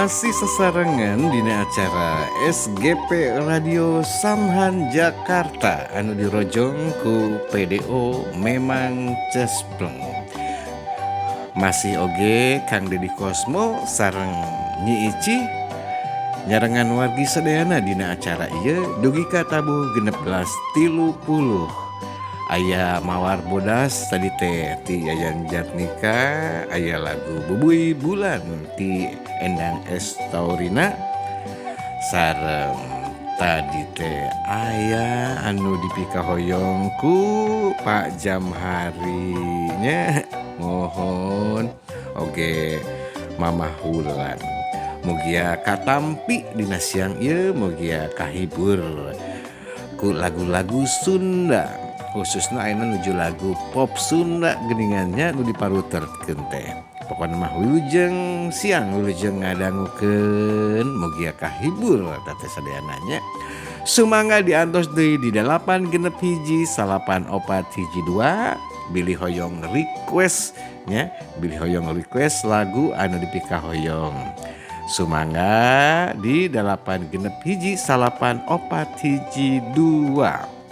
Masih sesarengan dina acara SGP Radio Samhan Jakarta anu dirojong ku PDO Memang Cespleng. Masih oge Kang Deddy Kosmo sareng Nyi Ici nyarengan wargi sadayana dina acara ieu dugi ka tabuh 16.30. Aya Mawar Bodas tadi teh ti Yayan Jatnika, aya lagu Bubuy Bulan ti Endang Estaurina, sareng tadi teh aya anu dipikahoyong ku Pak Jamharinya, mohon oge Mamah Wulan. Mugia katampi dina siang ieu, mugia kahibur ku lagu-lagu Sunda, khususna ayeuna nuju lagu pop Sunda geuningannya nu diparuterkeun teh. Pokona mah wilujeng siang, wilujeng ngadangukeun, mugia kahibur teh sadayana nya. Sumangga diantos deui di 861 9412 bilih hoyong request nya, bilih hoyong request lagu anu dipikahoyong. Sumangga di 861 9412.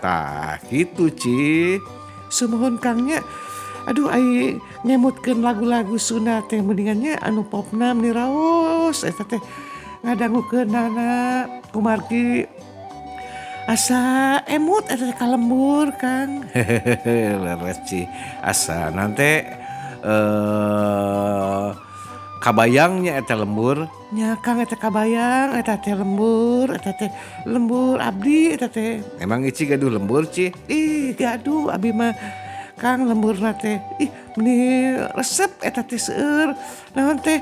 Tah kitu, Ci. Sumuhun, Kang, nya. Aduh, ai ngemutkeun lagu-lagu Sunda teh mendingannya anu popna meni raos eta teh ngadangukeunana kumargi asa emut eta teh ka lembur, Kang. Leres, Ci. Asa nanti kabayangnya eta lembur nya, Kang. Eta kabayang eta teh lembur, eta teh lembur abdi eta teh. Emang Ici gaduh lembur, Ci? Ih, gaduh abi mah, Kang, lemburna teh. Ih, meni resep eta teh, seueur naon teh,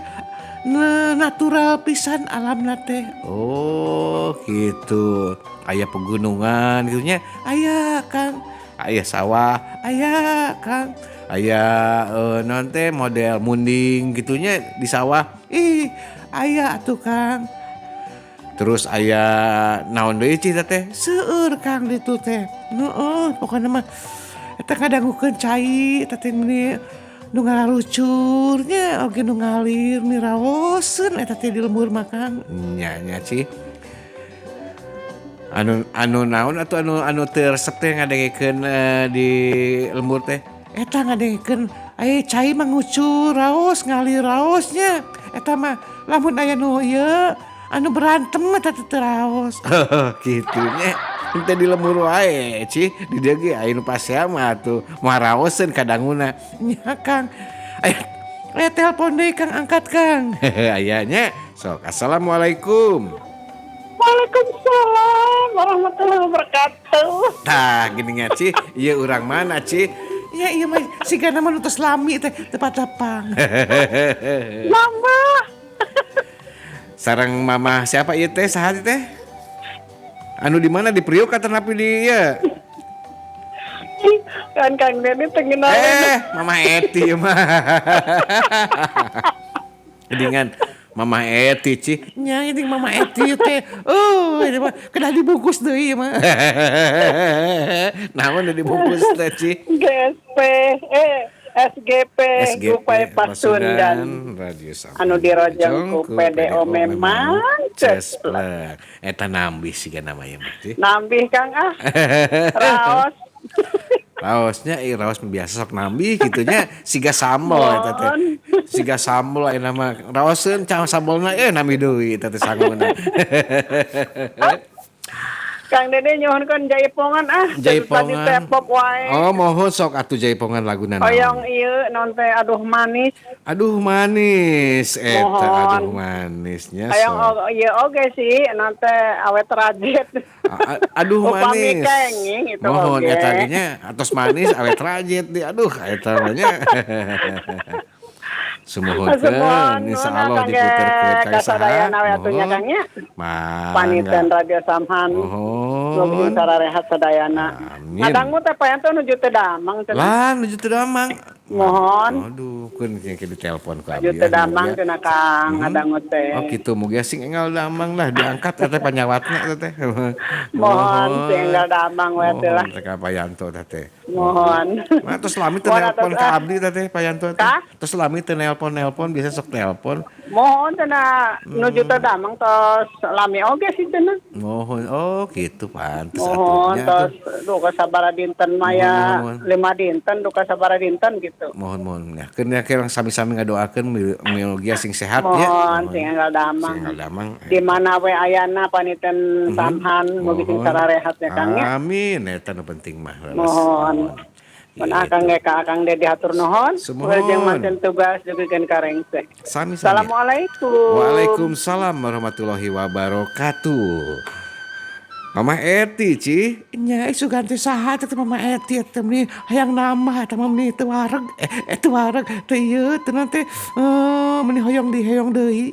natural pisan alamna teh. Oh gitu, aya pegunungan gitu nya? Aya, Kang. Aya sawah? Aya, Kang. Aya naon teh, model munding gitunya di sawah? Ih, aya atuh, Kang. Terus aya naon deui, Ci, teh? Seueur, Kang, ditu teh. Heeh, pokona mah eta ngadangukeun cai eta teh meni nu ngararucur nya oge nu ngalir, meni raoseun eta teh di lembur mah, Kang. Nya nya, Ci. Anu anu naon atuh anu anu teu resep teh ngadengekeun di lembur teh? Eta ngadengekeun ai cai mah ngucur raos, ngalir raos nya. Eta mah lamun aya nu ieu anu berantem eta teh teu raos. Kitu nya. Henteu di lembur wae, Ci, di dieu ge aya nu pasea mah atuh moal raoseun kadanguna. Nya, Kang. Aya aya telepon deui, Kang, angkat, Kang. Aya nya. Sok, assalamualaikum. Waalaikumsalam warahmatullahi wabarakatuh. Tah gini nya, Ci, ieu urang mana, Ci? Ya iya mah sigana mah nu tos lami teh tepat-tepang. Mama. Sareng mama siapa ieu teh, saha teh? Anu di mana, di Priok atau di ieu? Kan Kang Denny teu ngeunah. Eh, Mama Eti mah. Geningan Mama Eti, Ci. Nya ini Mama Eti teh. Oh, ini mah kena dibungkus deui mah. Naon dibungkus teh, Ci? GSP SGP, SGP Gupay Pasundan. Radio Sampan Anu dirojong ku PDO Memang Cespleng. Eta nambih sih kan namanya mah, Ci. Nambih, Kang, ah. Raos. Raosnya, ih, raos biasa sok nambih gitu nya, siga sambel eta teh. Mohon. Siga sambel ayeuna mah raoseun cang sambolna, eh, nambih deui eta teh sanguna. Kang Dede, nyuhunkeun jaipongan ah. Jaipongan. Tadi teh pop wae. Oh, mohon, sok atuh jaipongan laguna naon? Hoyong ieu naon teh, Aduh Manis. Aduh Manis eta. Mohon. Aduh Manisnya. Hoyong sok. Ieu oge sih naon teh, Awet Rajet. Aduh Upami Manis. Kenging itu Mohon oge. Eta ge nya atos manis awet rajet di, aduh, eta mah nya. Sumuhunkeun, insyaallah diputerkeun ka saha. Kasadayana we atuh nya, Kang, nya. Mangga. Paniten Radio Samhan. Mohon. Mugi sararehat sadayana. Amin. Ngadangu teh payan teh nuju teu damang cenah. Lah, nuju teu damang. Mohon. Aduh, keun ke ditelepon ku Aju abdi. teu damang cenah Kang ngadangu teh. Oh gitu, mugia sing enggal damang lah diangkat teh panyawatna teh. Mohon sing enggal damang we teh lah. Mohon teh ka Pak Yanto teh. Mohon. Mah tos lami teu Mohon nelpon atas, ka ah. abdi teh Pak Yanto teh. Kah? Tos lami teu nelpon-nelpon biasa sok nelpon. Mohon cenah nuju teu damang tos lami oge sih cenah. Mohon. Oh gitu pantes Mohon atuh nya tos atuh. duka sabaraha dinten mah ya Mohon, mohon. 5 dinten duka sabaraha dinten gitu. Mohon mohon ya. Keun ya kirang sami-sami ngadoakeun mugia sing sehat nya. Mohon sing enggal damang. Sing enggal damang. Di mana we ayana paniten Samhan mugi sing Mohon. sararehat ya Kang nya. Amin, eta nu penting mah. Leres. Mohon. Mun Gitu. akang ge ka Akang Dedi hatur nuhun. Sumuhun. Wilujeng manten tugas dugikeun ka rengse. Sami-sami. Assalamualaikum. Waalaikumsalam warahmatullahi wabarakatuh. Mama Eti, Ci. Nya sugan teh saha teh Mama Eti eta meni hayang nambah eta mah meni teu wareg teu wareg teu ieu teu naon teh meni hoyong di hoyong deui.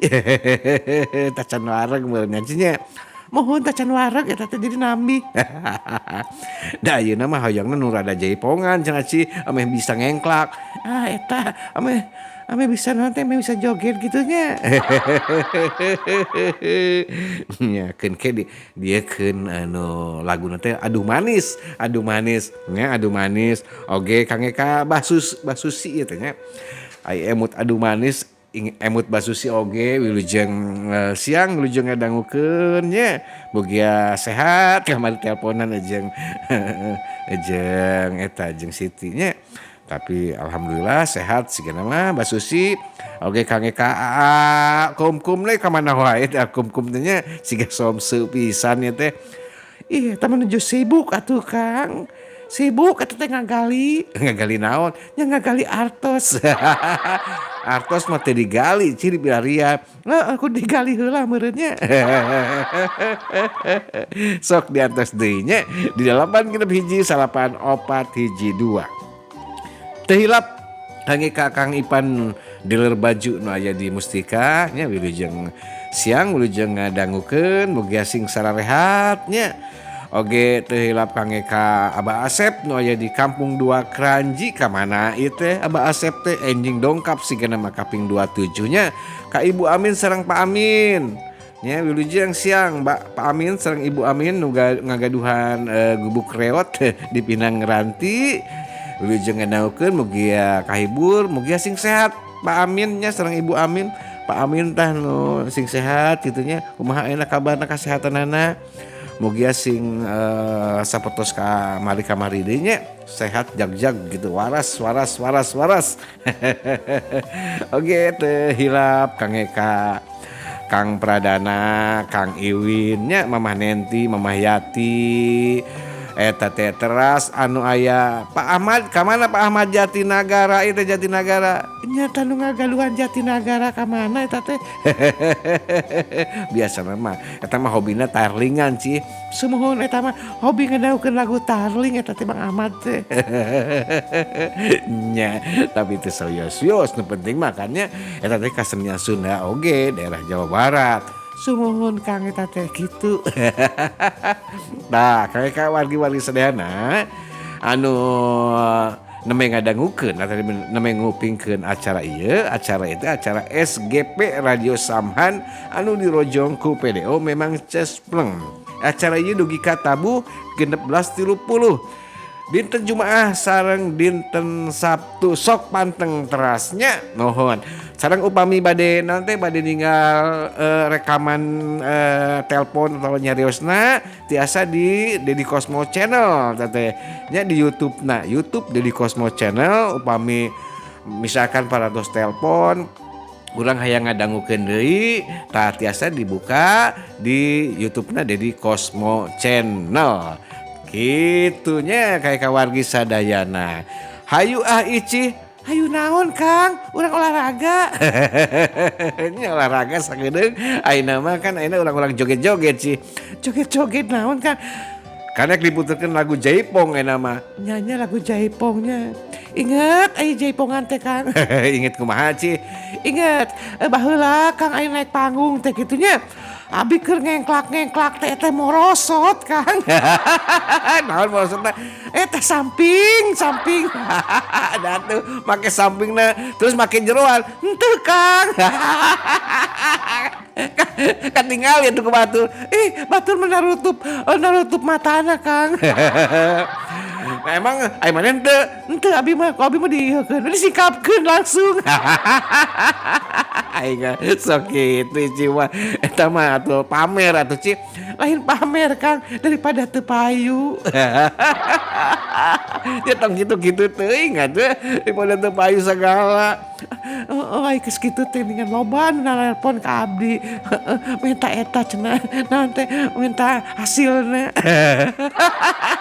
Tacan wareg meureun nya Ci nya. Mohon tacan wareg eta teh jadi nambih. Da ayeuna mah hoyongna nu rada jaipongan cenah Ci, ameh bisa ngengklak. Ah eta ameh ameh bisa naon teh ameh bisa joget gitu nya. Nya keun ke di diekeun anu laguna teh aduh manis nya aduh manis oge kangge ka Bah Susi ieu teh nya. Ai emut aduh manis emut Bah Susi oge wilujeng siang wilujeng ngadangukeun nya. Mugia sehat kamari teleponan jeung jeung eta jeung Siti nya. Tapi alhamdulillah sehat sigana mah Bah Susi. Oge kangge ka Aa Kum-kum we ka mana wae teh Kum-kum teh nya siga somse pisan ieu teh. Ih eta mah nuju sibuk atuh Kang. Sibuk eta teh ngagali. Ngagali naon? Nya ngagali artos. Artos mah teu digali ciri bilaria. Heeh ku digali heula meureun nya. Sok diantos deui nya di 8 genep 1 9 4 1 2. Teu hilap kangge ka Kang Ipan dealer baju nu aya di Mustika nya wilujeng siang wilujeng ngadangukeun mugia sing sararehat nya. Oge teu hilap kangge ka Abah Asep nu aya di Kampung 2 Kranji ka mana ieu teh Abah Asep teh enjing dongkap sigana mah kaping 27 nya ka Ibu Amin sareng Pak Amin. Nya wilujeng siang Pak Amin sareng Ibu Amin nu ngagaduhan gubuk reot di Pinang Ranti. Wilujeng ngadangukeun mugia kahibur mugia sing sehat Pak Amin nya sareng Ibu Amin. Pak Amin tah nu sing sehat kitu nya kumaha ayeuna kabarna kasehatanana. Mugia sing sapertos ka kamari-kamari deui nya sehat jag-jag gitu waras waras waras waras. Oge teu hilap kangge ka Kang Pradana, Kang Iwin nya Mamah Nenti, Mamah Yati eta teh teras anu aya Pak Ahmad ka mana Pak Ahmad Jatinagara ieu teh Jatinagara nya tah nu ngagaduhan Jatinagara ka mana eta teh. Biasana mah eta mah hobina tarlingan Ci. Sumuhun eta mah hobi ngadangukeun lagu tarling eta teh Bang Ahmad teh. Nya tapi teu serius-serius nu penting mah kan nya eta teh kasenian Sunda oge daerah Jawa Barat. Sumuhun Kang eta teh kitu. Nah, kangge ka wargi-wargi sadayana anu nembe ngadangukeun atau nembe ngupingkeun acara ieu, acara itu acara SGP Radio Samhan anu dirojong ku PDO memang cespleng. Acara ieu dugi ka tabuh 16.30. Dinten Jumaah sareng dinten Sabtu sok panteng terasnya nuhun. Sareng upami bade naon teh bade ninggal rekaman telepon atau nyariosna tiasa di Dedi Cosmo Channel teh nya di YouTube na YouTube Dedi Cosmo Channel upami misalkan parantos telepon urang hayang ngadangukeun deui tah tiasa dibuka di YouTube-na Dedi Cosmo Channel. Kitunya kayak kawargi sadayana. Hayu ah Ici, hayu naon Kang? Urang olahraga. Ini olahraga sakedeung. Ayeuna mah kan ayeuna urang-urang joget-joget sih. Joget-joget naon Kang? Karena diputerkeun lagu Jaipong ayeuna mah. Nyanyi lagu Jaipongnya. Ingat aya Jaipongan teh Kang. Ingat kumaha Ci? Ingat baheula Kang aya naik panggung teh kitunya. Abi keur ngengklak-ngengklak teh teh morosot, Kang. Naon morosot teh? Teh samping, samping. Da tuh make sampingna terus make jeroan. Henteu, Kang. Katingal ya tuh ke batur. Ih, batur mah narutup, narutup matana, Kang. Nah, emang ai maneh henteu? Henteu abi mah, ku abi mah diieukeun, disingkapkeun langsung. Aing sok kitu Ici mah. Eta mah atuh pamer atuh, Ci. Lain pamer, Kang, daripada teu payu. Ya tong kitu-kitu teuing atuh, daripada teu payu sagala. Heeh, ai geus kitu teh ningan loba nu nalelpon ka abdi. Heeh, minta eta cenah, naon teh, minta hasilna.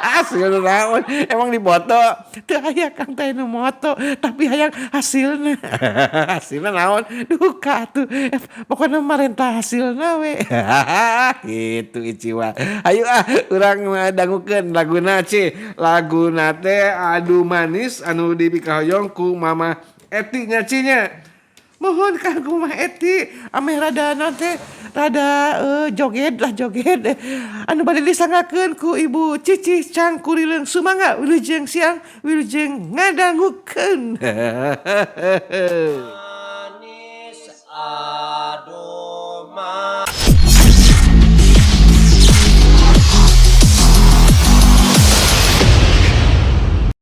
Hasilna naon? Emang dipoto? Teu aya, Kang, teh nu moto, tapi hayang hasilna. Hasilna naon? Duka atuh. Pokona marenta hasilna we. Gitu Ici mah. Hayu ah, urang dangukeun laguna, Ci. Laguna teh Adu Manis anu dipikahoyong ku Mama Eti nya, Ci, nya. Mohon, Kang, ku Mama Eti ameh rada naon teh rada joget lah, joget. Anu bade disanggakeun ku Ibu Cici Cangkurileung. Sumangga, wilujeng siang, wilujeng ngadangukeun.